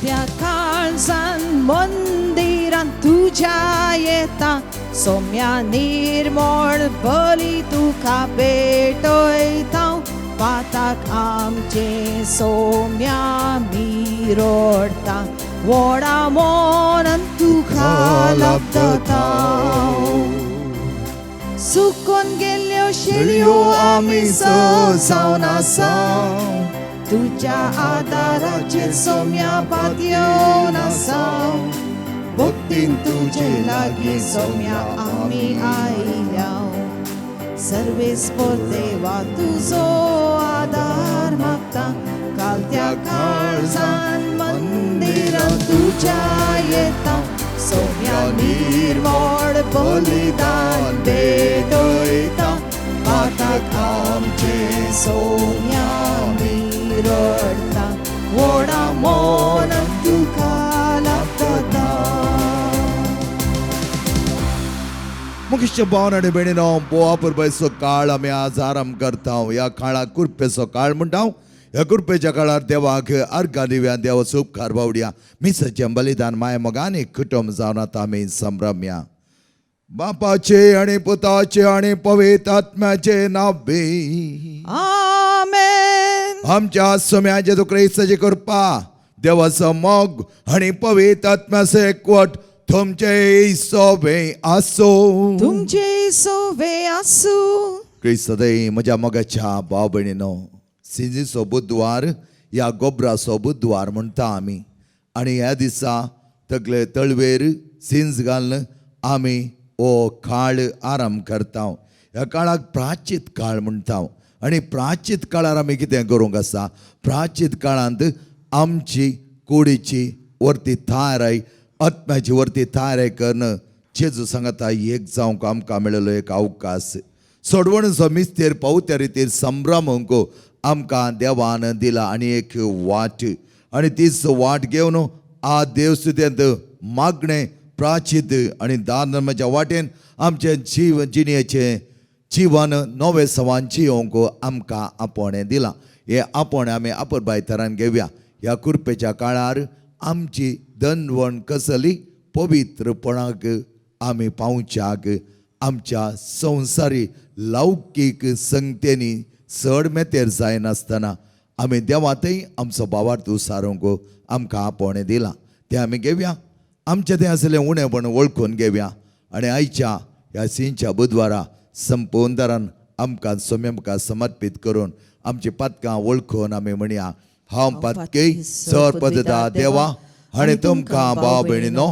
कालत्या काळजान मंदिरान तुज्या येता सोम्या निर्मळ बली तुका भेटयता पाताक आमचे सोम्या मी रडता व्हडा मनान तुका लब्दता सुकून गेल्ल्यो शेळयो आमी जावन आसा तुज्या आदाराचेर सोम्या पातयेवन आसा भक्तीन तुजे लागीं सोम्या आमी आयल्या सर्वेस्पर देवा तुजो आदार मागता कालत्या काळजान मंदिरान तुज्या येता सोम्या निर्मळ बलिदान भेटयता पाताक आमचे सोम्या मी रडता व्हडा मनान तुका लागता. मुखेश्य भावन आनी भयणीनो, बोवा काळ आमी आज आराम करता. ह्या काळाक कुरपेचो काळ म्हणटा. ह्या कुरपेच्या काळार देवाक अर्घां दिवया, देवाचो उपकार बावडया. मिसाचें बलिदान माय मोगान एक कुटुंब जावन आतां आमी संभ्रमया. बापाचे आनी पुताचे आनी पवित्र आत्म्याचे नांव. आमेन. आमच्या सोम्या जेजू क्रिस्ताची कृपा, देवाचो मोग आनी पवित्र आत्म्याचो एकवट तुमचे सोबे आसूं. तुमचे सोवे आसूं. क्रिस्तदय म्हज्या मोगाच्या भाव भयणीनो, सिंजीचो बुधवार ह्या गोबराचो बुधवार म्हणटा आमी आनी ह्या दिसा तकले तळवेर सिंज घालून आमी हो काळ आराम करता. ह्या काळाक प्राचीत काळ म्हणटा आनी प्राचीत काळार आमी कितें करूंक आसा? प्राचीत काळांत आमची कुडीची वरती थाराय, आत्म्याची वरती थाराय करून जेजू सांगता एक जावंक आमकां मेळिल्लो एक अवकाश. सोडवणचो मिस्तेर पावत्या रितीर संभ्रमूंक आमकां देवान दिला आनी एक वाट आनी तीच वाट घेवन आ देवस्तुतेंत मागणें प्राचीत आनी दान धर्माच्या वाटेन आमचें जीव जिणेचें जिवन नवें सवान जियोवंक आमकां आपोवणें दिलां. हें आपोवणें आमी आपुरबाय तरान घेवया. ह्या कुरपेच्या काळार आमची दनवण कसली पवित्रपणाक आमी पावच्याक आमच्या संवसारी लौकीक संगतेनी चड मेतेर जायनासतना आमी देवांतय आमचो भावार्थ सारूंक आमकां आपोवणें दिलां तें आमी घेवया. आमचें तें आसलें उणेपण वळखून घेवया आनी आयच्या ह्या सिंच्या बुधवारा संपूर्ण आमकां सोम्या समर्पीत करून आमची पातकां वळखून आमी म्हणया, हांव पातकी सर पदता देवा आनी तुमकां भाव भयणीनो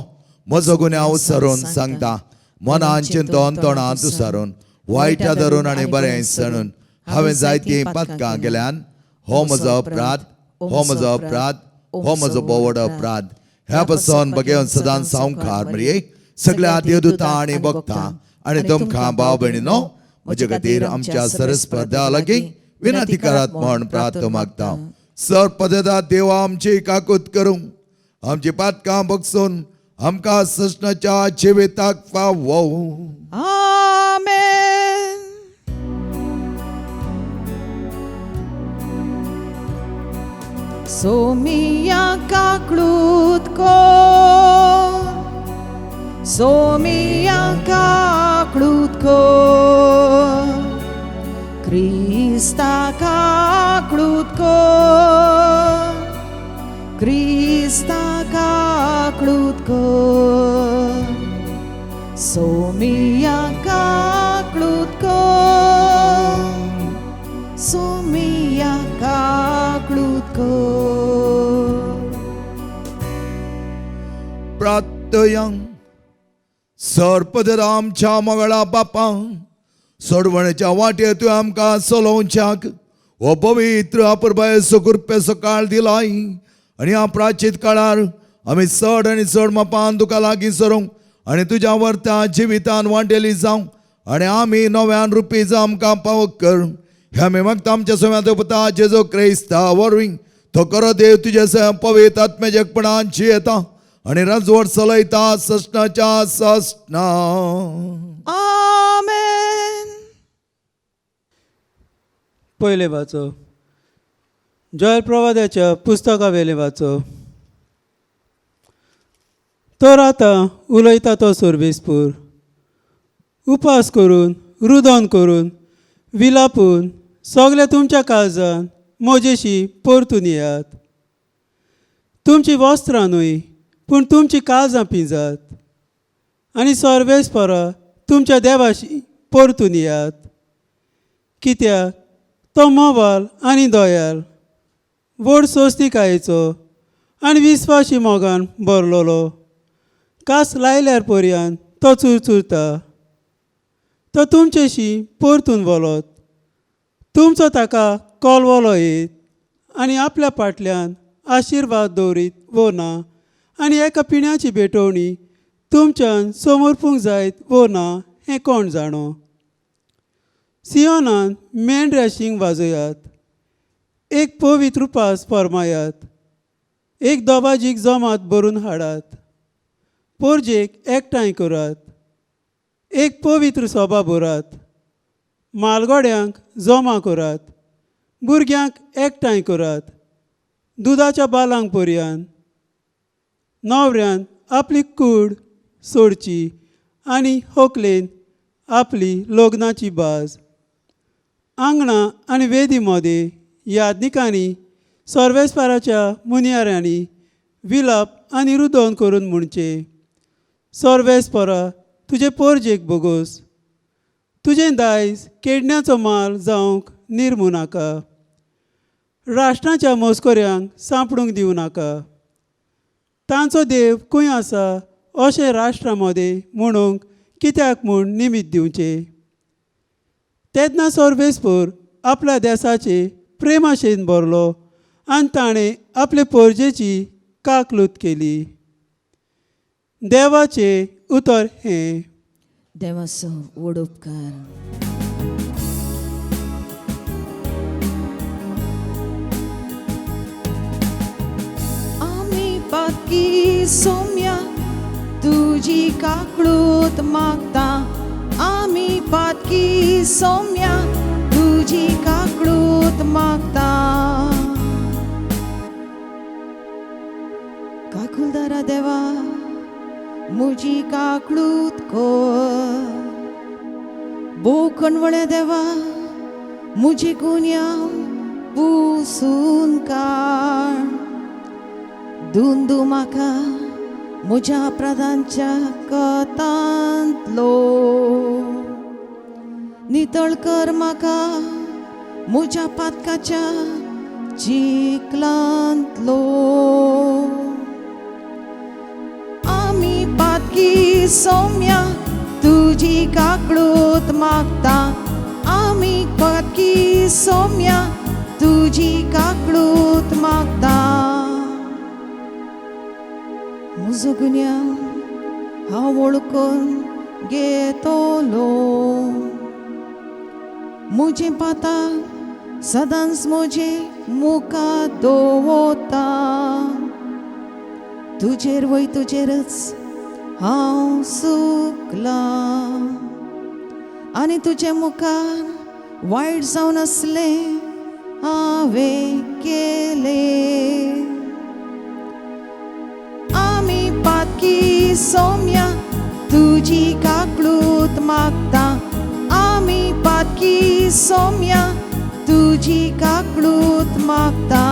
म्हजो गुन्यांव सरून सांगता. मनान चिंतून तोंडांत सारून वायटा धरून आनी बरें सणून हांवें जायतीं पातकां केल्यान. हो म्हजो अपराध, हो म्हजो अपराध, हो म्हजो बोवड अपराध. ह्या पासून बगेवन सदां सावकार मरये सगळ्या देवदूतां आनी भक्तां आनी तुमकां भाव भयणीनो म्हजे खातीर आमच्या सरस्पर देवा लागीं विनंती करात म्हण प्रार्थ मागता. सर पदता देवा आमची काकूत करूं, आमची पातकां बगसून आमकां ससनाच्या जिविताक फावो. आमेन. सोमिया काकळूत कोर, सोमिया काकळूत कोर, क्रिस्ता काकळूत कोर, क्रिस्ता काकळूत कोर, सोमिया काकळूत कोर, सोमिया काकळूत कोर. प्रार्थयांग सरपदरा आमच्या मगळा बापा, सोडवण्याच्या वाटेर तुवें आमकां चलोवच्याक हो पवित्र अपुरबायेचो कृपेचो काळ दिलाय आनी ह्या प्राचीत काळार आमी चड आनी चड मापान तुका लागीं सरूंक आनी तुज्या वर्ता जिवितान वांटेली जावं आनी आमी नव्यान रुपी जावं आमकां पावक कर. ह्या आमी मागता आमच्या सव्यांत पुता जेजू क्रिस्ता वरवीं. तो खरो देव तुज्या पवित्र आत्म्याच्या एकपणान जियेता आनी राजवट चलयता ससनाच्या ससना. आमेन. पयलें वाचप, जॉयल प्रवादाच्या पुस्तका वेलें वाचप. तर आतां उलयता तो सर्वेस्पूर. उपास करून, रुदन करून, विलापून सगळे तुमच्या काळजान म्हजेशी परतून येयात. तुमची वस्त्रां न्हय पूण तुमची काळजां पिंजात आनी सर्वेस्परा तुमच्या देवाशी परतून येयात. कित्याक तो मोवाल आनी दयाल, व्हड सोस्तिकायेचो आनी विस्वाशी मोगान भरलेलो. कास लायल्यार पर्यान तो चुरचुरता. तो तुमचेशी परतून वलोत, तुमचो ताका कोलवलो येत आनी आपल्या फाटल्यान आशिर्वाद दवरीत वो ना आनी एका पिण्याची भेटवणी तुमच्यान समर्पूंक जायत वो ना हें कोण जाणो. सियोनान मेंढऱ्या शिंग वाजयात, एक पवित्र उपास फर्मायात, एक दोबाजीक जमात भरून हाडात, पोरजेक एकठांय करात, एक पवित्र सोबा भरात, मालगोड्यांक जमा करात, भुरग्यांक एकठांय करात, दुदाच्या बालांक पर्यान. न्हवऱ्यान आपली कूड सोडची आनी होकलेन आपली लग्नाची बाज. आंगणां आनी वेदी मदें यादनिकांनी सर्वेस्पाराच्या मुनियाऱ्यांनी विलाप आनी रुदन करून म्हणचें, सर्वेस्परा तुजे पोरजेक बोगोस, तुजें दायज केडण्याचो माल जावंक निर्मू नाका, राष्ट्राच्या मस्कऱ्यांक सांपडूंक दिवं नाका. तांचो देव खंय आसा अशें राष्ट्रां मदें म्हणूंक कित्याक म्हूण निमीत दिवचें. तेन्ना सर्वेस्पोर आपल्या देसाचे प्रेमाशेन भरलो आनी ताणें आपले पोरजेची काकलूत केली. देवाचें उतर हें. देवाचो व्हड उपकार. आमी पातकी सोम्या तुजी काकळूत मागता, आमी पातकी सोम्या तुजी काकळूत मागता. काकुलदारा देवा म्हजी काकळूत कर, भोव कणवळ्या देवा म्हजी गुन्यांव पुसून काड. दुंदू म्हाका म्हज्या अपराधांच्या कथांतलो, नितळ कर म्हाका म्हज्या पातकाच्या चिखलांतलो. आमी पातकी सोम्या तुजी काकळूत मागता, आमी पातकी सोम्या तुजी काकळूत मागता. म्हजो गुन्यांव हांव वळखून घेतलो, म्हजें पाताक सदांच म्हजे मुखार दवरता. तुजेर वय तुजेरच हांव सुकलां आनी तुजे मुखार वायट जावन आसलें हांवें केलें. आमी पातकी सोम्या तुजी काकळूत मागता, आमी पातकी सोम्या तुजी काकळूत मागता.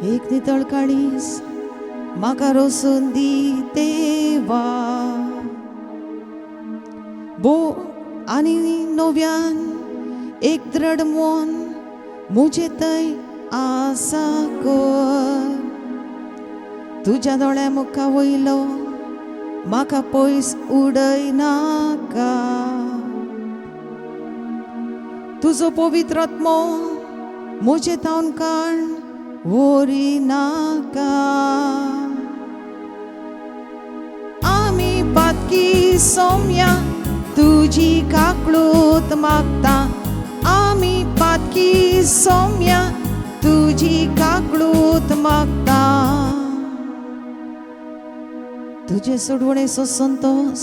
एक नितळ काळीज म्हाका रोसून दी देवा, भो आनी नव्यान एक द्रड मन म्हजे थंय आसा कर. तुज्या दोळ्या मुखा वयलो म्हाका पयस उडय नाका, तुजो पवित्र आत्मो म्हजे तावन काण व्हरी नाका. आमी पातकी सोम्या तुजी काकळूत मागता, आमी पातकी सोम्या तुजी काकळूत मागता. तुजे सोडवणेचो संतोस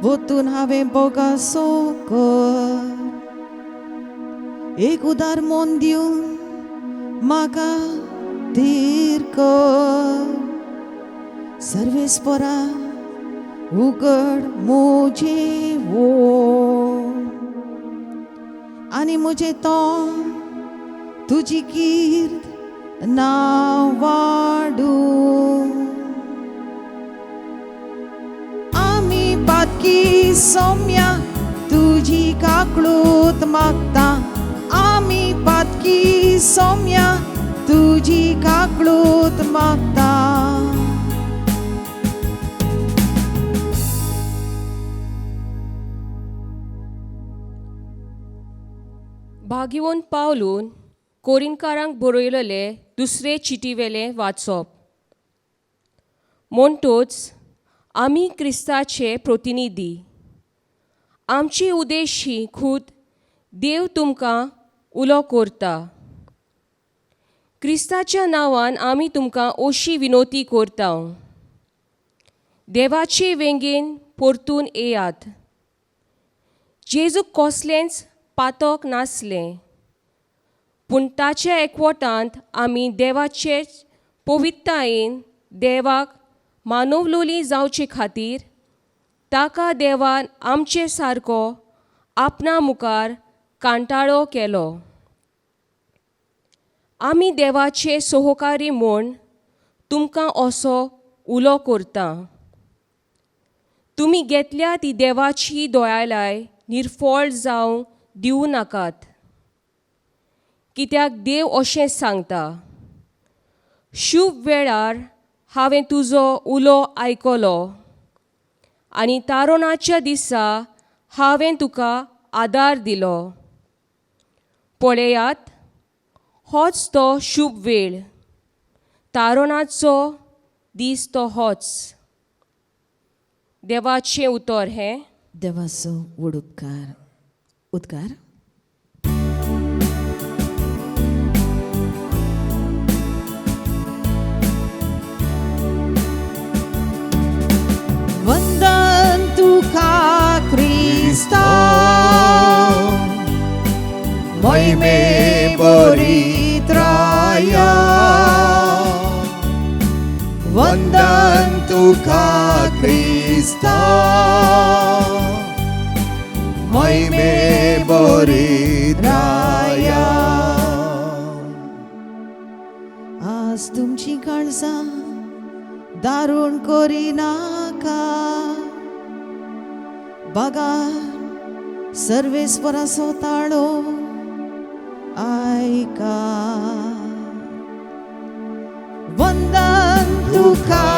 वतून हांवें बोगासो कर, एक उदार मन दिवन म्हाका धीर कर. सर्वेस्परा उगड म्हजे वोळ आनी म्हजें तोंड तुजी कीर्त नांव वाडूं. आमी पातकी सोम्या तुजी काकळूत मागता, आमी पातकी सोम्या तुजी काकळूत मागता. भागिवंत पावलून कोरिनकारांक बरयलेले दुसरे चिटीवेलें वाचप. म्हणटोच आमी क्रिस्ताचे प्रतिनिधी, आमची उद्देशी खूद देव तुमकां उलो करता. क्रिस्ताच्या नांवान आमी तुमकां अशी विनोती करता, देवाचे वेंगेन परतून येयात. जेजूक कसलेंच पातक नासलें, पूण ताच्या एकवटांत आमी देवाचे पवित्रतायेन देवाक मानवलोली जावचे खातीर ताका देवान आमचे सारको आपणा मुखार कांटाळो केलो. आमी देवाचे सहकारी म्हूण तुमकां असो उलो करता. तुमी घेतल्या ती देवाची दोयालाय निर्फळ जावं दिवं नाकात, कित्याक देव अशें सांगता, शुभ वेळार हांवें तुजो उलो आयकलो आनी तारुणाच्या दिसा हांवें तुका आदार दिलो. पळयात, होच तो शुभ वेळ, तारुणाचो दीस तो होच. देवाचें उतर हें. देवाचो व्हड उपकार. उद्गार. वंदन तुका क्रिस्ता, महिमे बरित्राया, वंदन तुका क्रिस्ता, महिमे बरित्राया. आज तुमची काळजां दारूण करिनाका, बगार सर्वेस्वराचो ताळो आयका. वंदन तुका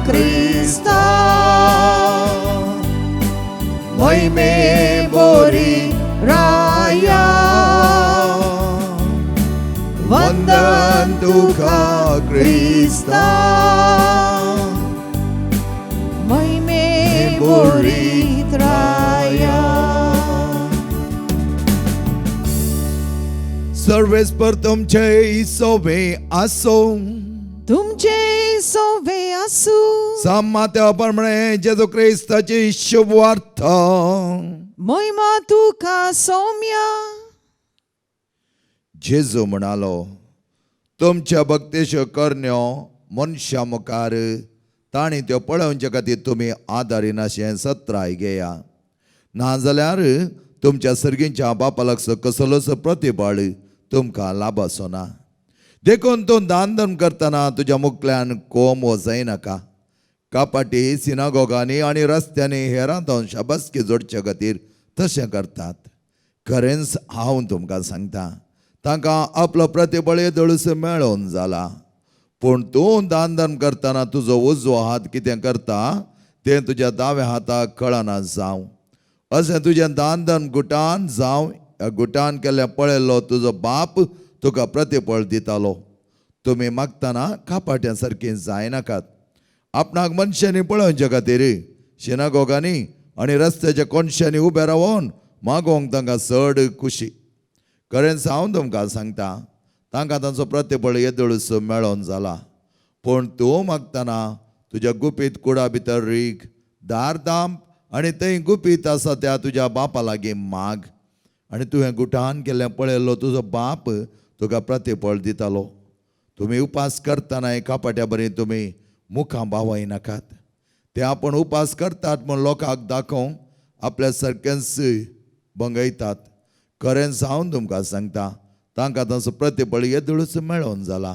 क्रिस्ता, महिमे बरित्राया, वंदन तुका क्रिस्ता, महिमे बरित्राया. सर्वेस्पर तुमचे सोवे आसो, तुमचे सोवे आसूं. समात्या प्रमाणे जेजू क्रिस्ताची शुभवार्ता. महिमा तुका सौम्या. जेजू म्हणालो, तुमच्या भक्तेच्यो करण्यो मनशां मुखार तांणी त्यो पळोवचे खातीर तुमी आदारिनाशें सत्राय घेया, नाजाल्यार तुमच्या सर्गींच्या बापा लागसो कसलोच प्रतिबळ तुमकां लाभाचो ना. देखून तूं दान धर्म करतना तुज्या मुखल्यान कोम वजयनाका. कापाटी सिनागोगांनी आनी रस्त्यांनी हेरां जावन शाबासकी जोडचे खातीर तशें करतात. खरेंच हांव तुमकां सांगता, तांकां आपलो प्रतिबळ येदोळूस मेळोवन जाला. पूण तूं दान धर्म करतना तुजो उजवो हात कितें करता तें तुज्या दाव्या हाताक कळना जावं. अशें तुजें दान धर्म गुटान जावं ह्या गुटान केल्लें पळयल्लो तुजो बाप तुका प्रतिफळ दितालो. तुमी मागतना कापाट्यां सारकीं जायनाकात. आपणाक मनशांनी पळोवचे खातीर सिनागोगांनी आनी रस्त्याच्या कोनशांनी उबे रावन मागोवंक तांकां चड खुशी. खरेंच हांव तुमकां सांगता, तांकां तांचो प्रतिफळ येदोळूस मेळोन जाला. पूण तूं मागतना तुज्या गुपीत कुडा भितर रीग, दार दांब आनी थंय गुपीत आसा त्या तुज्या बापा लागीं माग, आनी तुवें गुटान केल्लें पळयल्लो तुजो बाप तुका प्रतिफळ दितालो. तुमी उपास करतना कापाट्या बरी तुमी मुखां बावय नाकात. ते आपूण उपास करतात म्हूण लोकांक दाखोवंक आपल्या सारकेंच भंगयतात. खरेंच हांव तुमकां सांगता, तांकां तांचो प्रतिफळ येदोळूच मेळोन जाला.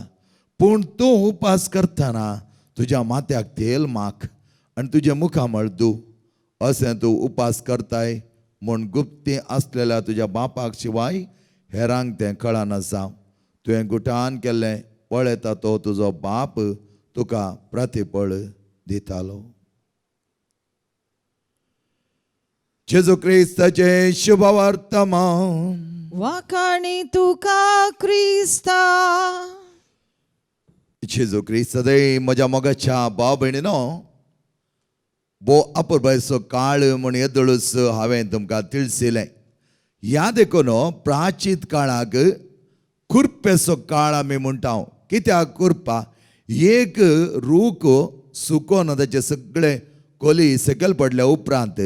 पूण तूं उपास करतना तुज्या माथ्याक तेल माख आनी तुजें मुखामळ धू. अशें तूं उपास करताय म्हूण गुप्ती आसलेल्या तुज्या बापाक शिवाय हेरांक तें कळनासा. तुवें गुटान केल्लें पळयता तो तुजो बाप तुका प्रतिफळ दितालो. जेजू क्रिस्ताचें शुभवर्तमान. वाखाणी तुका क्रिस्ता. जेजू क्रिस्त सदै म्हज्या मोगाच्या भाव भयणीनो, भोव अपुरबायेचो काळ म्हूण येदोळूच हांवें तुमकां तिळसिलें. ह्या देखून प्राचीत काळाक कुर्पेचो काळ आमी म्हणटा. कित्याक कुर्पा? एक रूख सुकोन ताचे सगळे कोली सकयल पडल्या उपरांत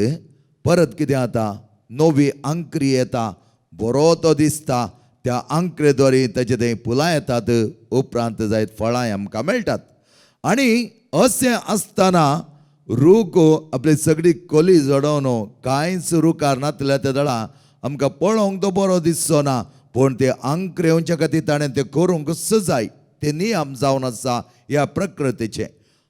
परत कितें जाता, नवी आंकरी येता, बरो तो दिसता. त्या आंकरेद्वारे ताचे ते फुलां येतात, उपरांत जायत फळां आमकां मेळटात. आनी अशें आसतना रूख आपली सगळी कोली जडोवन कांयच रुखार नातल्या त्या दळा आमकां पळोवंक तो बरो दिसचो ना, पूण ते आंकरे येवच्या खातीर ताणें तें करूंकच जाय. ते नियम जावन आसा ह्या प्रकृतीचे.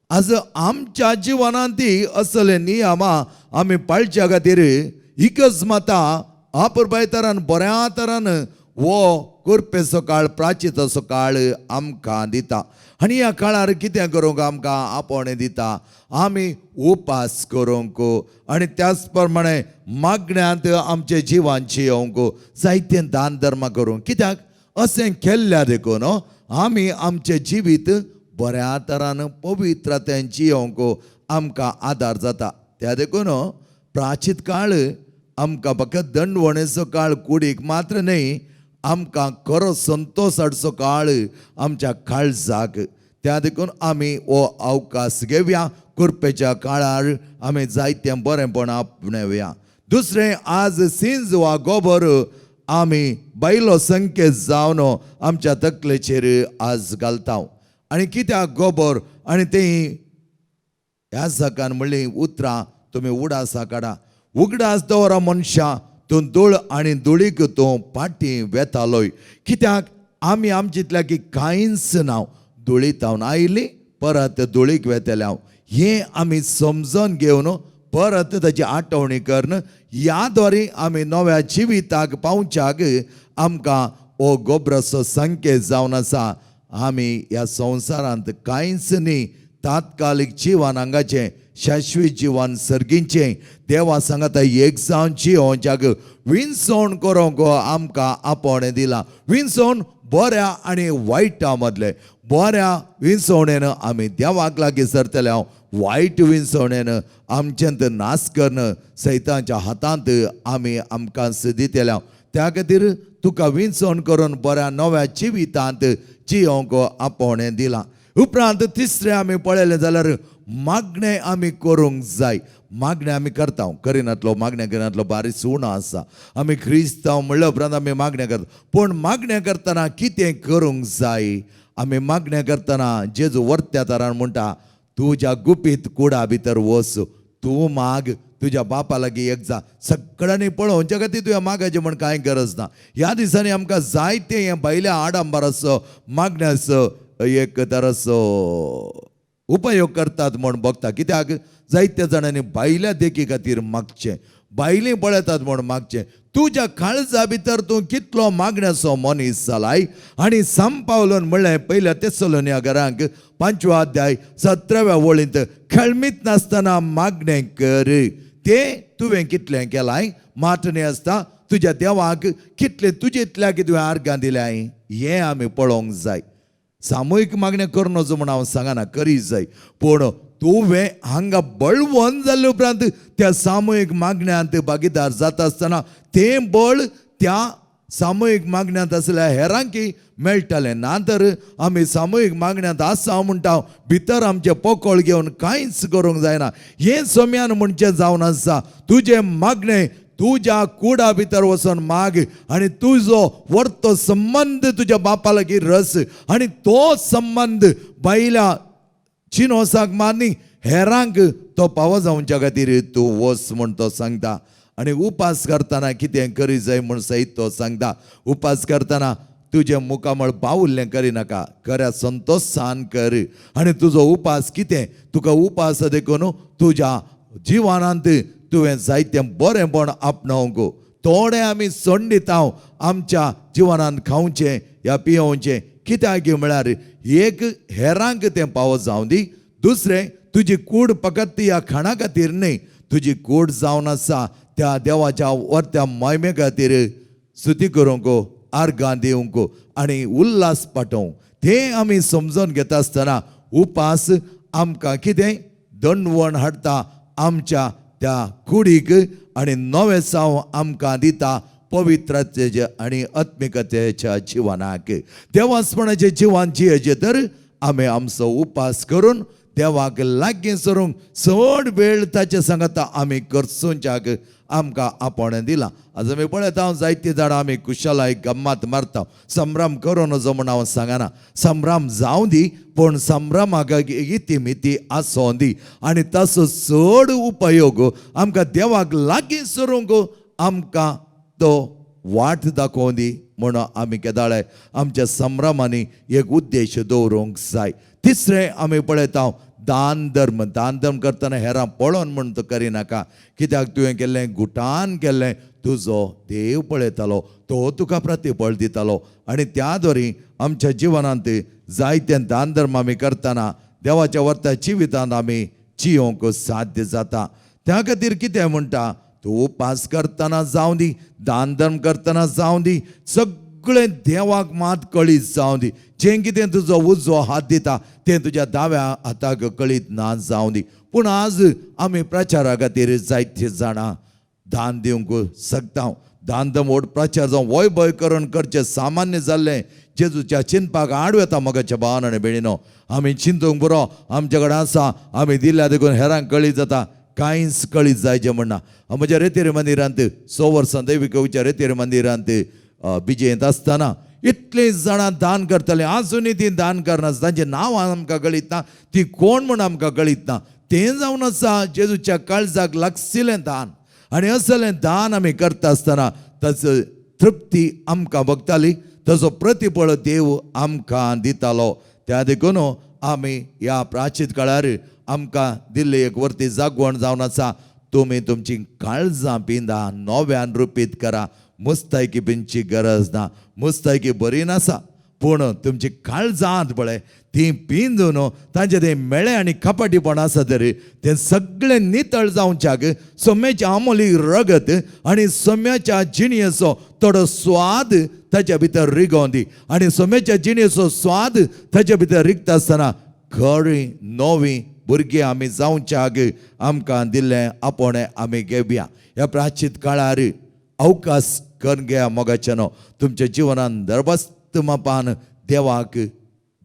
आज आमच्या जिवनांत ती असले नियमां आमी पाळच्या खातीर एकच माता अपुरबाय तरान बऱ्या तरान हो कुर्पेचो काळ, प्राचीताचो काळ आमकां दिता. आनी ह्या काळार कितें करूंक आमकां आपोवणें दिता, आमी उपास करूंक आनी त्याच प्रमाणे मागण्यांत आमचे जिवान जियोवंक जायते दान धर्म करूंक. कित्याक अशें केल्ल्या देखून आमी आमचें जिवीत बऱ्या तरान पवित्रतेन जियोवंक आमकां आदार जाता. त्या देखून प्राचीत काळ आमकां फकत दंडवणेचो काळ कुडीक मात्र न्हय, आमकां खरो संतोश हाडचो काळ आमच्या काळजाक. त्या देखून आमी हो अवकाश घेवया. कुर्पेच्या काळार आमी जायतें बरेंपण आपणेवया. दुसरें, आज सिंज वा गोबर आमी बायलो संकेत जावन आमच्या तकलेचेर आज घालता. आनी कित्याक गोबर? आनी तें ह्या जाकान म्हणलीं उतरां तुमी उडासा काडा. उगडास दवरा मनशां, तूं धूळ आनी धुळीक तूं फाटीं वेतालोय. कित्याक आमी आमचेंतल्या की कांयच ना, धुळीत हांव आयली परत धुळीक वेतले हांव. हें आमी समजून घेवन परत ताची आठवणी करून ह्या द्वारे आमी नव्या जिविताक पावच्याक आमकां हो गोबराचो संकेत जावन आसा. आमी ह्या संवसारांत कांयच न्ही, तात्कालीक जिवन हांगाचें, शाश्वीत जिवन सर्गीचें. देवा सांगाता एक जावन जियोवच्याक विनसवण करूंक आमकां आपोवणें दिलां. विनसवण बऱ्या आनी वायटा मदलें. बऱ्या विनसवणेन आमी देवाक लागीं सरतले हांव, वायट विनसवणेन आमच्यांत नाश करून सैतांच्या हातांत आमी आमकां दितले हांव. त्या खातीर तुका विनसवण करून बऱ्या नव्या जिवितांत जियोवंक आपोवणें दिलां. उपरांत तिसरें आमी पळयलें जाल्यार मागणें आमी करूंक जाय. मागणें आमी करता, करिनातलो मागणें करिनातलो बारीक उणो आसा. आमी क्रिस्तांव म्हणल्या उपरांत आमी मागणें करता, पूण मागणें करतना कितें करूंक जाय? आमी मागणें करतना जेजू वर्त्या तरान म्हणटा, तुज्या गुपीत कुडा भितर वच, तूं माग, तुज्या बापा लागीं एक जा. सगळ्यांनी पळोवच्या खातीर तुवें मागाचें म्हण कांय गरज ना. ह्या दिसांनी आमकां जायते हें भायल्या आडंबराचो मागण्याचो एक तराचो उपयोग करतात म्हूण बघता. कित्याक जायत्या जाणांनी भायल्या देखी खातीर मागचें, भायलीं पळयतात म्हूण मागचें. तुज्या काळजा भितर तूं कितलो मागण्याचो मनीस जालाय. आनी सांग पावलोन म्हणलें पयल्या तेसलोनिया घरांक 5व्या अध्याय 17व्या वळींत, खेळमीत नासतना मागणें कर. तें तुवें कितलें केलाय माटणी आसता तुज्या देवाक कितलें तुजेतल्या की तुवें आर्गां दिल्याय हें आमी पळोवंक जाय. सामुहीक मागणें करूं नजो म्हूण हांव सांगना, करी जाय, पूण तुवें हांगा बळवंत जाल्ले उपरांत त्या सामुहीक मागण्यांत भागीदार जाता आसतना तें बळ त्या सामुहीक मागण्यांत आसल्या हेरांकी मेळटालें. ना तर आमी सामुहीक मागण्यांत आसा म्हणटा, भितर आमचें पोकळ घेवन कांयच करूंक जायना. हें सोम्यान म्हणचें जावन आसा, तुजें मागणें तुज्या कुडा भितर वचून माग आनी तुजो वर्तो संबंद तुज्या बापा लागीं रस आनी तो संबंद बायल्या चिनोसाक मारनी हेरांक तो पावो जावच्या खातीर तूं वच म्हूण तो सांगता. आनी उपास करतना कितें करी जाय म्हूण सयत तो सांगता. उपास करतना तुजें मुखामळ बावुल्लें करिनाका, खऱ्या संतोशान कर. आनी तुजो उपास कितें, तुका उपास देखून तुज्या जिवनांत तुवें जायतें बरेंपण आपणावंक. थोडें आमी सोडून दिता आमच्या जिवनांत खावचें या पियोवचें, कित्याक म्हळ्यार एक हेरांक तें पावो जावं दी, दुसरें तुजी कूड फकत ह्या खाणा खातीर न्हय, तुजी कूड जावन आसा त्या देवाच्या वर्त्या मोहिमे खातीर स्तुती करूंक, आर्गां दिवंक आनी उल्हास पाठोवंक. तें आमी समजून घेता आसतना उपास आमकां कितें दंडवण हाडटा आमच्या त्या कुडीक आनी नवें साव आमकां दिता पवित्रतेच्या आनी आत्मिकतेच्या जिवनाक. देवासपणाचें जिवन जियेचें तर आमी आमचो उपास करून देवाक लागीं सरूंक चड वेळ ताचे सांगता आमी करसुंच्याक आमकां आपोवणें दिलां. आज आमी पळयता जायतीं जाणां आमी कुशलाय गम्मात मारता. संभ्रम करूं नजो म्हूण हांव सांगना, संभ्रम जावं दी, पूण संभ्रमाक इती मिती आसों दी आनी ताचो चड उपयोग आमकां देवाक लागीं सरूंक आमकां तो वाट दाखोवं दी म्हूण आमी केदाळे आमच्या संभ्रमांनी एक उद्देश दवरूंक जाय. तिसरें आमी पळयता दान धर्म. दान धर्म करतना हेरां पळोवन म्हूण तूं करिनाका, कित्याक तुवें केल्लें गुटान केल्लें तुजो देव पळयतालो, तो तुका प्रतिफळ दितालो. आनी त्या द्वारी आमच्या जिवनांत जायते दान धर्म आमी करतना देवाच्या वर्ता जिवितांत आमी जियोंक साध्य जाता. त्या खातीर कितें म्हणटा, तूं उपास करतना जावं दी, दान धर्म करतना जावं दी, सगळें देवाक मात कळीत जावं दी. जें कितें तुजो उजवो हात दिता तें तुज्या दाव्या हाताक कळीत ना जावं दी. पूण आज आमी प्रचारा खातीर जायते जाणां दान दिवंक शकता. दान धर्म व्हड प्रचार जावं वय भंय करून करचें सामान्य जाल्लें जेजूच्या चिंतपाक आड येता. मगाच्या भावान आनी भयणीनो, आमी चिंतूंक पुरो आमचे कडेन आसा, आमी दिल्या देखून हेरांक कळीत जाता, कांयच कळीत जायचें म्हणना. म्हज्या रेतेर मंदिरांत 6 वर्सां दैवीक रेतेर मंदिरांत बिजयेंत आसतना इतलीं जाणां दान करतालीं, आजुनूय तीं दान करना, तांचें नांव आमकां कळीत ना, ती कोण म्हूण आमकां कळीत ना. तें जावन आसा जेजूच्या काळजाक लागशिल्लें दान. आनी असलें दान आमी करता आसतना ताचो तृप्ती आमकां भोगताली, ताचो प्रतिफळ देव आमकां दितालो. त्या देखून आमी ह्या प्राचीन काळार आमकां दिल्ली एक वर्ती जागवण जावन आसा, तुमी तुमची काळजां पिंदा नव्यान रुपीत करा. मुस्तायकी पिंदची गरज ना, मुस्तायकी बरी नासा, पूण तुमची काळजांत पळय ती पिंदून तांचे ते मेळे आनी कपाटीपण आसा तरी तें सगळें नितळ जावच्याक सोम्याच्या आमोली रगत आनी सोम्याच्या जिणयेचो थोडो स्वाद ताच्या भितर रिगोवन दी. आनी सोम्याच्या जिणयेचो स्वाद ताच्या भितर रिगता आसतना खरी नवी भुरगीं आमी जावच्याक आमकां दिल्लें आपोवणें आमी घेवया. ह्या प्राचीन काळार अवकाश करून घेया मोगाच्यानो, तुमच्या जिवनान दरबस्त मापान देवाक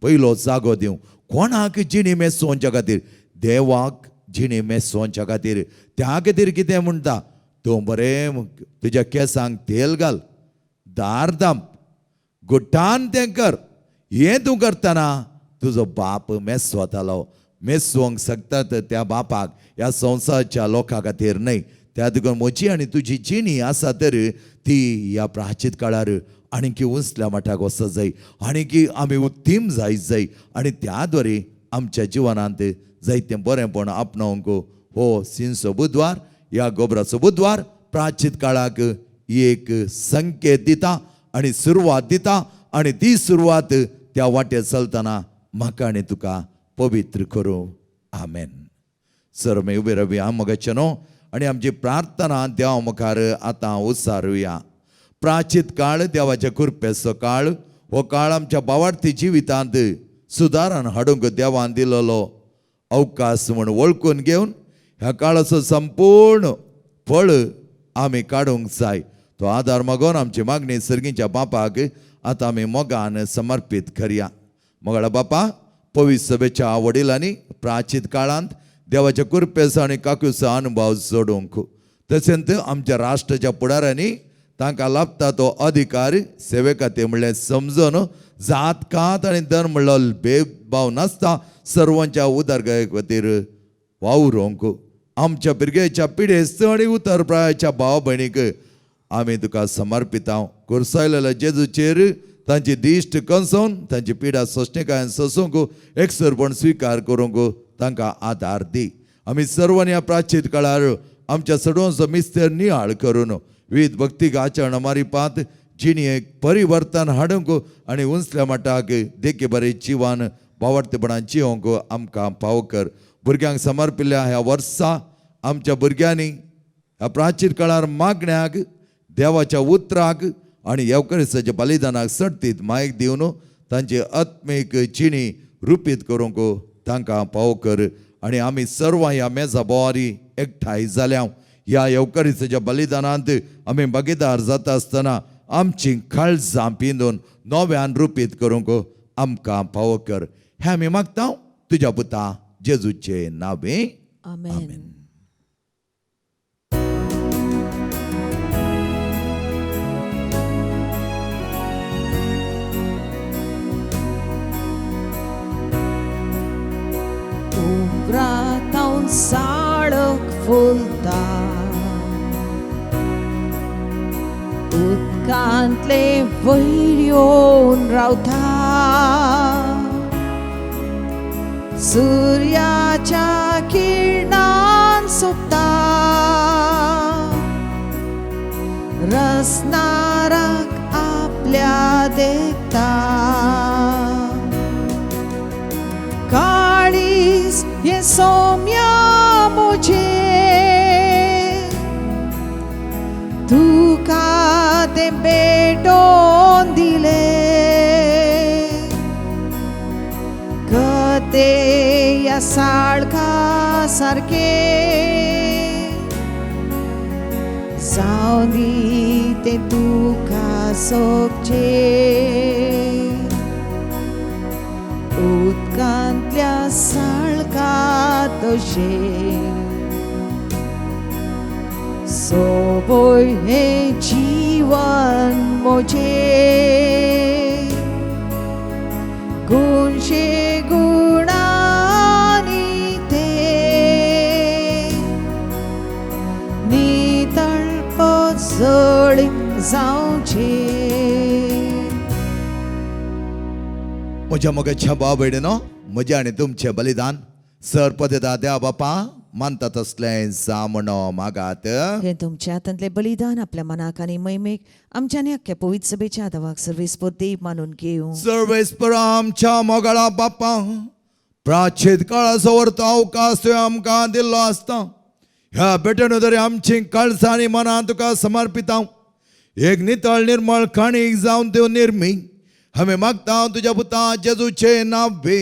पयलो जागो दिवं. कोणाक जिणी मेसोवच्या खातीर, देवाक जिणी मेसोवच्या खातीर. त्या खातीर कितें म्हणटा, तूं बरें तुज्या केंसांक तेल घाल, दार दाम, गुटान तें कर. हें तूं करतना तुजो बाप मेसवतालो. मेसवंक शकतात त्या बापाक ह्या संवसाराच्या लोकां खातीर न्हय. त्या देखून म्हजी आनी तुजी जिणी आसा तर ती ह्या प्राचीन काळार आणकी उंचल्या मठाक वचत जाय, आणकी आमी उत्तीम जायत जाय. आनी त्या द्वारे आमच्या जिवनांत जायतें बरेंपण आपणावंक हो सिंसो बुधवार, ह्या गोबराचो बुधवार प्राचीन काळाक एक संकेत दिता आनी सुरवात दिता. आनी ती सुरवात त्या वाटेर चलतना म्हाका आनी तुका पवित्र करूं. आमेन. सर आमी उबे रावया मोगाचे न्हू आनी आमची प्रार्थना देवा मुखार आतां उसारुया. प्राचीन काळ देवाच्या कृपेचो काळ, हो काळ आमच्या बावार्थी जिवितांत सुदारण हाडूंक देवान दिलेलो अवकाश म्हूण वळखून घेवन ह्या काळाचो संपूर्ण फळ आमी काडूंक जाय. तो आदार मागोवन आमची मागणी सर्गीच्या बापाक आतां आमी मोगान समर्पीत करया. मोगाळा बापा, पवित्र सभेच्या वडिलांनी प्राचीन काळांत देवाच्या कृपेचो आनी काकुचो अनुभव जोडूंक, तशेंच आमच्या राष्ट्राच्या फुडाऱ्यांनी तांकां लाभता तो अधिकार सेवे खातीर म्हणल्यार समजून जात कात आनी धर्म म्हणलो भेदभाव नासता सर्वांच्या उदरगते खातीर वावरूंक आमच्या भुरग्याच्या पिडेस्त आनी उतर प्रायाच्या भाव भयणीक आमी तुका समर्पिता. कुर्सायलेल्या जेजूचेर तांची दिश्ट कंसोवन तांची पिडा सोंसणीकायेन सोसूंक एकसरपण स्विकार करूंक तांकां आदार दी. आमी सर्वांनी ह्या प्राचीन काळार आमच्या सडवांचो मिस्तेर नियाळ करून विविध भक्तीक आचरण मारिपात जिणेक परिवर्तन हाडूंक आनी उंचल्या मठाक देखी बरें जिवन बावडतेपणान जिवंक आमकां पाव कर. भुरग्यांक समर्पिल्ल्या ह्या वर्सा आमच्या भुरग्यांनी ह्या प्राचीन काळार मागण्याक देवाच्या उतराक आनी येवकरिसाच्या बलिदानाक सडतीत मायक दिवन तांची आत्मीक जिणी रुपीत करूंक तांकां पाव कर. आनी आमी सर्वां ह्या मेजा बोवारी एकठांय जाल्या ह्या येवकरिसाच्या बलिदानांत आमी भागीदार जाता आसतना आमची काळजां पिंदून नव्यान रुपीत करूंक आमकां पाव कर. हें आमी मागता तुज्या पुता जेजूचे नांवे. आमेन. उंबरातावन साळक फुलता, उदकांतले वयर येवन रावता, सुर्याच्या किरणान सोबता, रसनाराक आपल्या देखता. काळीज हें सौम्या म्हजें, तुका तें भेटोवन दिलें, कते ह्या साळका सारकें जावं दी तें तुका सोबचें. उदकांतल्या साळका तशें सोबय हें जीवन म्हजें, गुणशे गुणांनी तें नितळ पजळीत जावचें. म्हज्या मोगाच्या भाव भयणीनो, म्हजें आनी तुमचें बलिदान सर पदता देवा बापा मानता तसलें जा म्हणो मागात. हें तुमच्या हातांतलें बलिदान आपल्या मनाक आनी मैमेक आमच्या आनी अख्ख्या पवित्र सभेच्या देवाक सर्वेस्पर देव मानून घेवं. सर्वेस्पर आमच्या मोगाळा बापा, प्राचीन काळाचो वर्तो अवकाश तुवें आमकां दिल्लो आसता. ह्या भेटेन तरी आमची काळजां आनी मनां तुका समर्पिता. एक नितळ निर्मळ काणीक जावन त्यो निर्मी आमी मागता तुज्या पुता जेजूचे नांवे.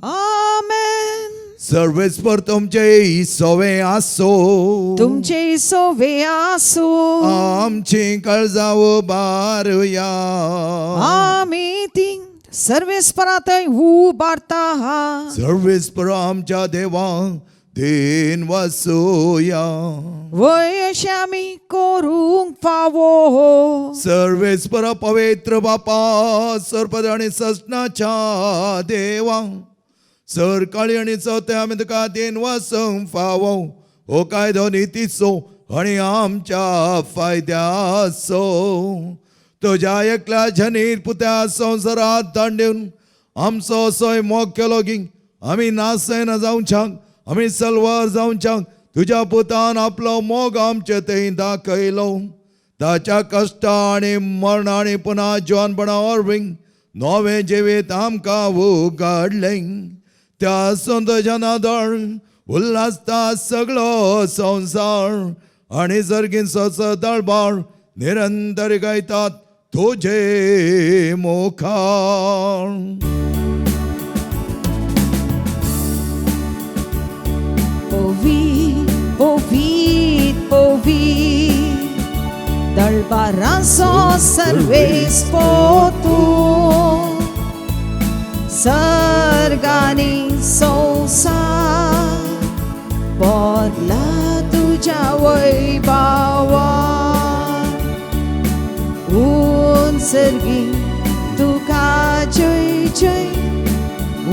आमेन. सर्वेस्पर तुमचे सोवे आसो. तुमचे सोवे आसूं. आमची काळजां उबारुया. आमी ती सर्वेस्परांतय उबारता. सर्वेस्पर आमच्या देवा then वसोया. वय अशें आमी करूंक फावो. सर्वेस्पर पवित्र बापा, सरपद आनी ससनाच्या देवा, सरकाळी आनी चवथे आमी तुका then वसूंक फावो. हो कायदो नितीचो आनी आमच्या फायद्याचो. तुज्या एकल्या जनीर पुत्या संवसारात दांडेवन आमचो असोय मोग केलो की आमी नासयना जावच्याक, आमी सलवार जावच्याक तुज्या पुतान आपलो मोग आमचे थंय दाखयलो. ताच्या कश्टा आनी मरणा आनी पुना जिवनपणा वरवीं नवें जिवीत आमकां उगाडलें. त्या संतोशान आदार उल्हासता सगळो संवसार आनी सर्गीन सदळबार निरंतर गायतात तुजे मुखार. पवीत पवीत पवीत दळबारांचो सर्वेस्पर तूं, सर्गानी संवसार भरला तुज्या वैभावान. उंच सर्गी तुका जय जय,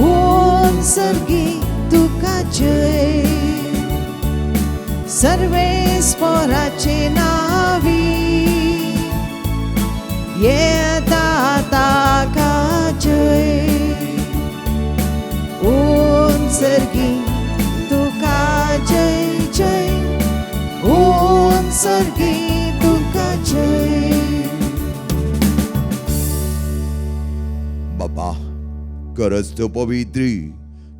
ओम सर्गी तुका जय, सर्वेस्पराचे नावी येता ताका जय, ओम सर्गी तुका जय जय, ओम सर्गी तुका जय। बाबा गरज तूं पवित्री,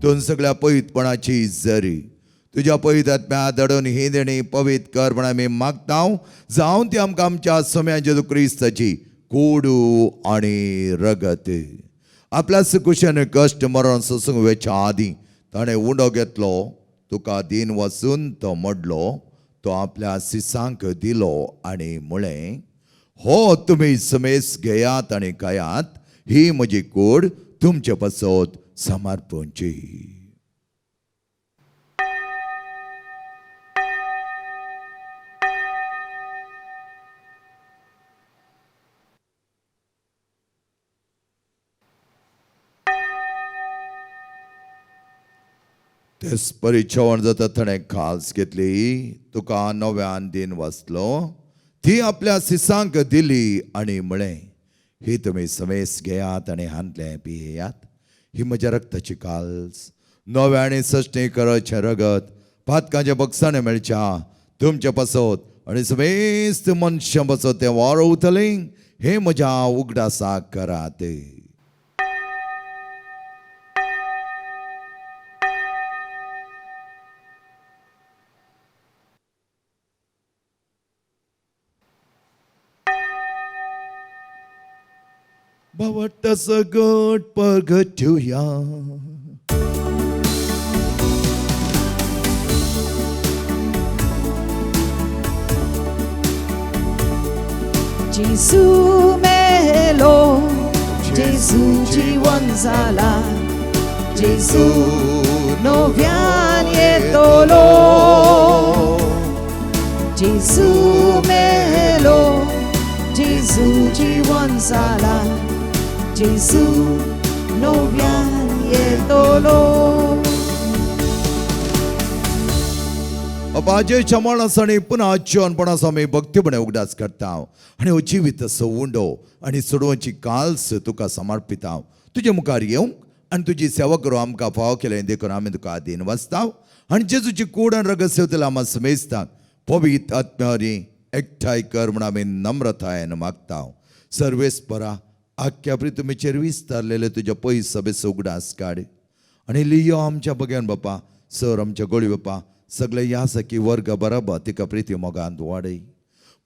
तूं सगळ्या पवित्रपणाची जरी तुज्या पवित्र आत्म्या दडून ही देणी पवित्र कर म्हण आमी मागता, जावन ती आमकां आमच्या सम्या जेजू क्रिस्ताची कोडू आनी रगत। आपल्या सुकुशान कश्ट मरण सोसूंक वेच्या आदीं ताणें उंडो घेतलो, तुका दीन वचून तो मोडलो, तो आपल्या सिसांक दिलो आनी म्हळें, हो तुमी समेस घेयात आनी खायात, ही म्हजी कूड तुमचे पासत समर्पणची। तेच परी जेवण जाता ताणें खास घेतली, तुका नव्यान दीन वाचलो, ती आपल्या सिसांक दिली आनी म्हळें, ही तुमी समेस घेयात आनी हांतलें पियेयात, ही म्हज्या रक्ताची काल्स, नव्या आनी सश्टी करचें रगत, पातकांच्या बक्षाणें मेळच्या तुमचे पासत आनी समेस्त मनशां पासत तें वारोवतलें, हें म्हज्या उगडासाक करात। बावट्टा सगट परगटुया। जेजू मेलो, जेजू जीवन जाला, जेजू नव्यान येतलो, जेजू मेलो, जेजू जीवन जाला, जेजू नव्यान येतलो। बाबाजेच्या मरणास आनी पुन्हा जिवनपणाचो आमी भक्तीपणे उगडास करता आनी हो जिवीत असो उंडो आनी सोडोवची काल्स तुका समर्पिता, तुजे मुखार येवंक आनी तुजी सेवा करूं आमकां फावो केलें देखून आमी तुका आदीन वाचता आनी जेजूची कूड आनी रगत सेवतले आमकां समेजता पवित्र आत्म्यावरी एकठांय कर म्हूण आमी नम्रतायेन मागता। सर्वेस्परा आख्या प्रितुमेचेर विस्तारलेले तुज्या पयस सभेचो उगडास काड आनी लियो आमच्या बग्यान बापा, सर आमच्या गोळी बापा, सगळे ह्या सखी वर्ग बरोबर तिका प्रिती मोगांत वाडय,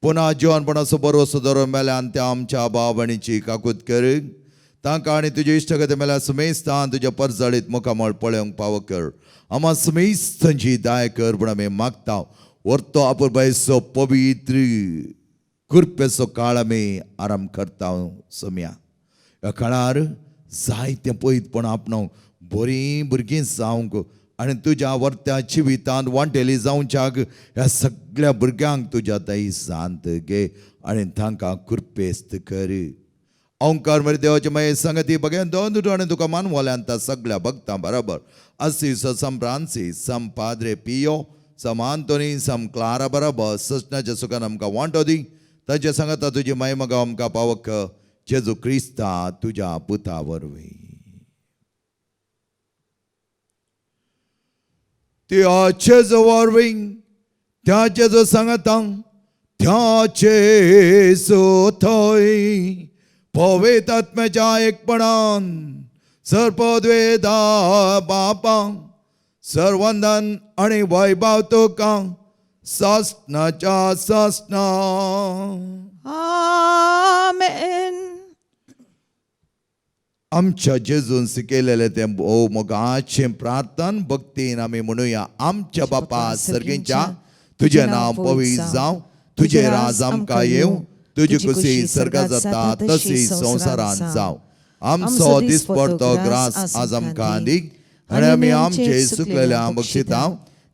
पुन्हा जिवनपणाचो बरोसो धरून मेल्यान त्या आमच्या भाव भयणीची काकूत कर, तांकां आनी तुजे इश्टगती मेल्या समेस्तान तुज्या परजळीत मुखामळ पळोवंक पावो कर, आमा समेस्तांची दाय कर म्हूण आमी मागता। वर्तो आपुरबायचो पवित्र कृपेचो काळ आमी आराम करता सम्या, ह्या काळार जायतें पयतपण आपणावंक बरीं भुरगीं जावंक आनी तुज्या वर्त्या जिवितांत वांटेली जावच्याक ह्या सगळ्या भुरग्यांक तुज्या दयेंत घे आनी तांकां कृपेस्त कर। ओंकार मरे देवाचे मागीर संगती बघेन दोन दुटो आनी तुका मानवल्यान त्या सगळ्या भक्तां बरोबर असी सम फ्रांसीस सम पाद्रे पियो सम आंतोनी सम क्लारा बरोबर सजनाच्या सुखान आमकां वांटो दी, ताचे सांगता तुजी माय मगा आमकां पावक जेजू क्रिस्ता तुज्या पुता वरवीं। त्या जेजू वरवीं, त्या जेजू सांगता, त्या जेजू थंय पवित्र आत्म्याच्या एकपणान सर्पद्वेदा बापा सर्वंदन आनी वैभव तुका सासनाच्या सासना। आमेन। आमच्या जेजून शिकयलेलें तें भोव मोगाचें प्रार्थन भक्तीन आमी म्हणुया। आमच्या बापा सर्गींच्या, तुजें नांव पवित्र जावं, तुजें राज आमकां येवं, तुजी खुशी सर्गात जाता तशी संवसारांत जावं। आमचो दिसपडतो ग्रास आज आमकां दी आनी आमी आमचे सुकलेल्या बक्षिता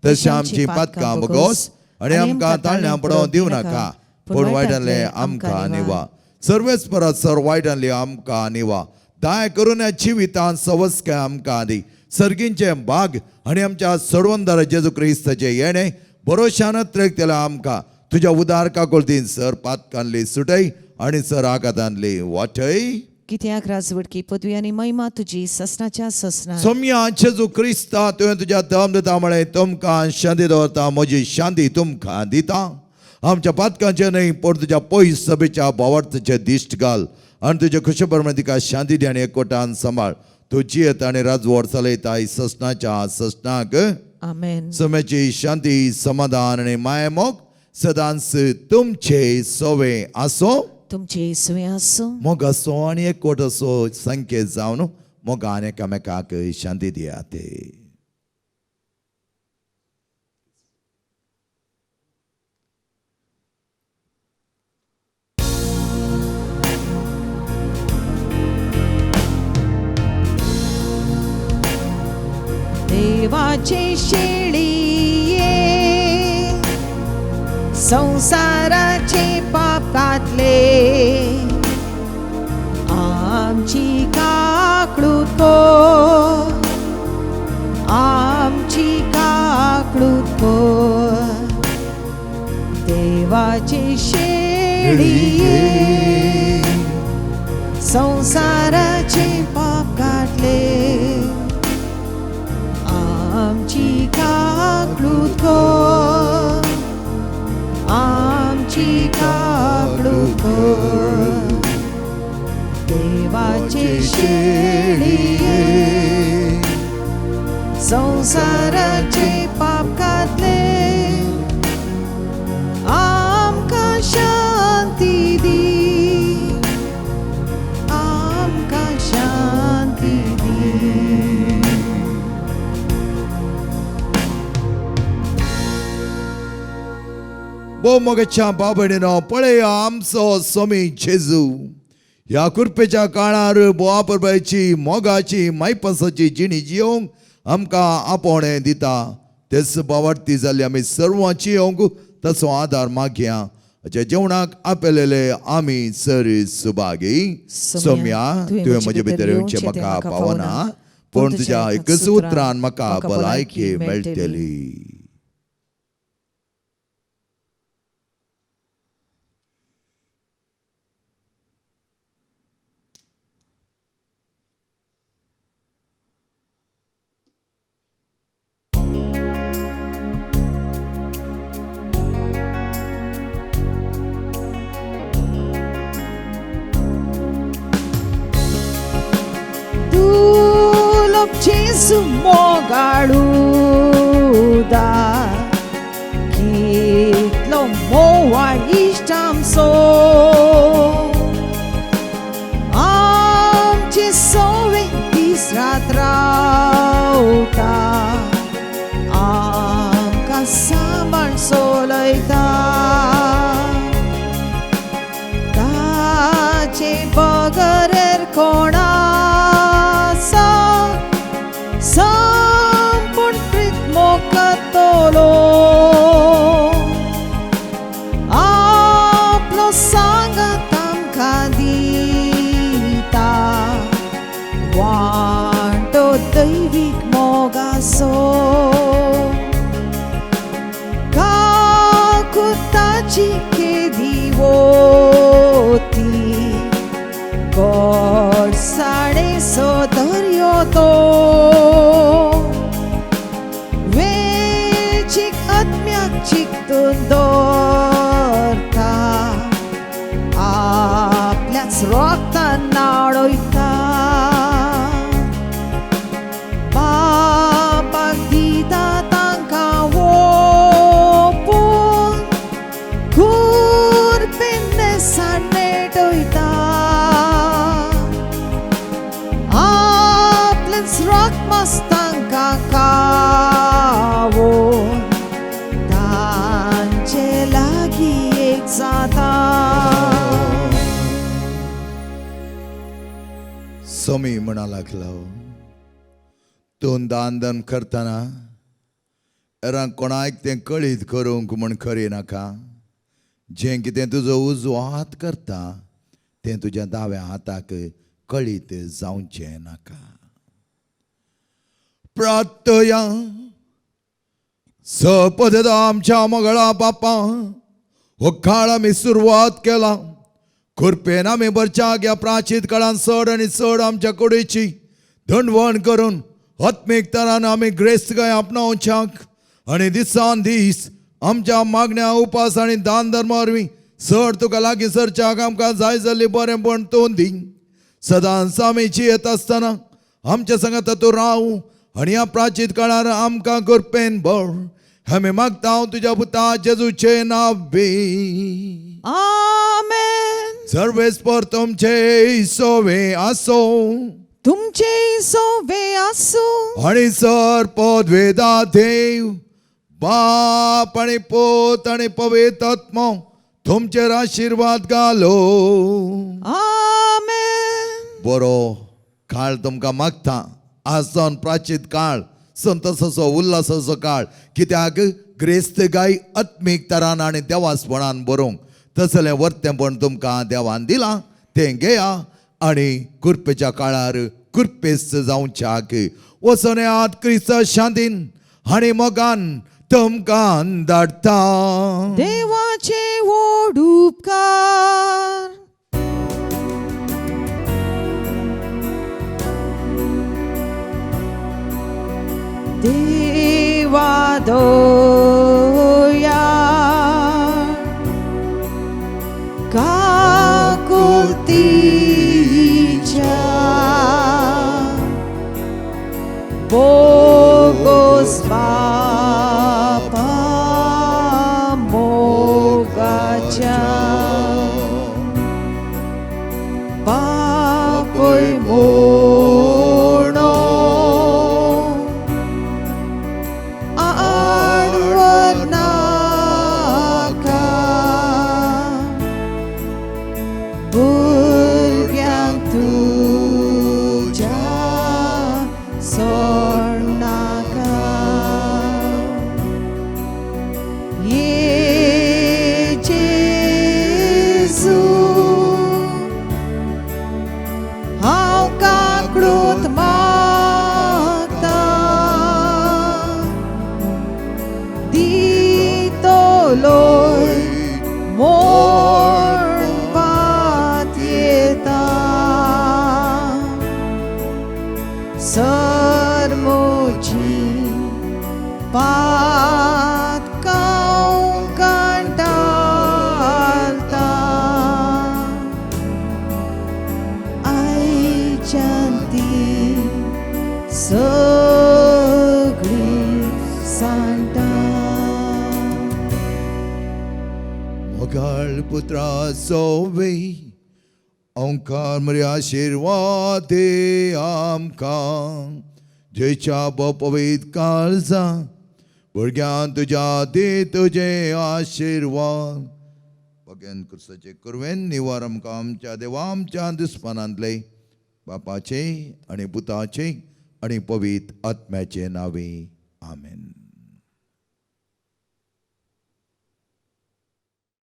तशें आमची पातकां बगोस आनी आमकां ताळण्यां पडोवंक दिवं नाका, पूण वायटांतलें आमकां निवा। सर्वेच परत सर वायटांतलें आमकां निवा, दाय करून ह्या जिवितान सवस्काय आमकां दी. सर्गींचे भाग आनी आमच्या सर्वंदार जेजू क्रिस्ताचे येणे भरोशान त्रेकतल्या आमकां तुज्या उदार काकुळतीन सर पातकांली सुटय आनी सर आघातांली वाटय. कित्याक राजवटकी पदवी आनी महिमा तुजी ससनाच्या ससना. सोम्या जेजू क्रिस्ता, तुवें तुज्या दम दिता म्हळें, तुमकां शांती दवरता, म्हजी शांती तुमकां दिता. आमच्या पातकांचे न्हय पूण तुज्या पयस सभेच्या भावार्थाचे दिश्ट घाल आनी तुजे खुशे प्रमाणे तिका शांती दी आनी एकवटान सांबाळ. तूं जियेत आनी राजवट चलयताय ससनाच्या ससनाक. आमेन. सोम्याची शांती, समाधान आनी मायामोग सदांच तुमचे सोवे आसो. तुमचे सुवे आसूं. मोग असो आनी एकवट असो संकेत जावन मोगान एकामेकाक शांती दियात. देवाचे शेळीये संसाराचे पाप घातले, आमची काकळूत कर, आमची काकळूत कर. देवाचे शेळीये संसाराचे पाप घातले, आमची काकळूत कर, आमची काकळूत कर. देवाचे शेळीये संसाराचे पाप घातले, आमकां शांती दी, आमकां शांती दी. भोव मोगाच्या बाबणीनो, पळया आमचो स्वामी जेजू ह्या कृपेच्या काळार बोवा परबायची मोगाची मायपासाची जिणी जियोंक आमकां आपोवणें दिता. तेच बावाडती जाल्ली आमी सर्वांची येवंक तसो आदार मागया. हाच्या जेवणाक आपयलेले आमी सर सुभागी. सोम्या, तुवें म्हजे भितर येवचें म्हाका पावना, पूण तुज्या एकच उतरान म्हाका भलायकी मेळटली. Tulog Jesu mogaluda, kitlo moa ishtamso. Amche sove disratrauta, amka saman solaita. ताचे बगरेर कोणासा संपूर्ण प्रीत मोकतलो, आपलो सांगात आमकां दिता वांटो दैवीक मोगासो. काकुताची केदी वोती गोडसाणे सो दर्यो तो, वेचीक आत्म्याक चिकतून दवरता, आपल्याच रोगतान नाडयता. बापाक दिता तांकां ओपून, कुरपेन नेटयता. आपलेंच रोगमास तांकां खावोन तांचे लागीं एक जाता. स्वामी म्हणा लागलो, तूं दान दान करतना हेरांक कोणाक तें कळीत करूंक म्हूण करी नाका. जें कितें तुजो उजवो हात करता तें तुज्या दाव्या हाताक कळीत जावचें नाका. प्रार्थया. सपदता आमच्या मगळा बापा, हो काळ आमी सुरवात केला कृपेन आमी भरच्या ह्या प्राचीन काळान चड आनी चड आमच्या कुडीची दंडवण करून आत्मीक तरान आमी ग्रेस्तकाय आपणावच्याक आनी दिसान दीस आमच्या मागण्या उपास आनी दान धर्मा वरवीं चड तुका लागीं सरच्याक आमकां जाय जाल्ली बरेंपण तूं दी. सदांच आमी जियेत आसतना आमच्या सांगाता तूं राव आनी ह्या प्राचीन काळार आमकां कृपेन भर. आमी मागता तुज्या पुता जेजूचे नांव. आमेन. सर्वेस्पर तुमचे सोवे आसो. तुमचे सोवे आसूं. आनी सर पदवेदा देव बाप आनी पोत आनी पवित्र आत्मो तुमचेर आशिर्वाद घालो. आमेन. बरो काळ तुमकां मागता. आज जावन प्राचीन काळ संतोसाचो उल्हासाचो काळ, कित्याक ग्रेस्त गाय आत्मीक तरान आनी देवासपणान बरोवंक तसलें वर्तेंपण तुमकां देवान दिलां तें घेया आनी कुर्पेच्या काळार कुर्पेस्त जावच्याक वचोन येयात. क्रिस्ता शांतीन आनी मोगान तुमकां धाडटा. देवाचे व्हड उपकार. देवा दया काकुळतीच्या बोगोस बापा मोगाच्या बापूय म्हणो आडवर नाका भुरग्यांक तुज्या सोडनाका. ये जेजू हांव काकडूत मागता दितलोय म्हूण पातयेता सर म्हजी पातकां कंटाळता आयच्यान ती सगळी सांडटा. मोगाळ पुत्रा सोवे ओंकार मरे आशिर्वाद दे आमकां जेच्या पवीत काळजा भुरग्यान तुज्या दे तुजे आशिर्वाद. भगेन क्रिस्ताचे कुरवेन निवार आमकां आमच्या देवा आमच्या दुस्मानांतले बापाचे आनी पुताचे आनी पवीत आत्म्याचे नावे. आमेन.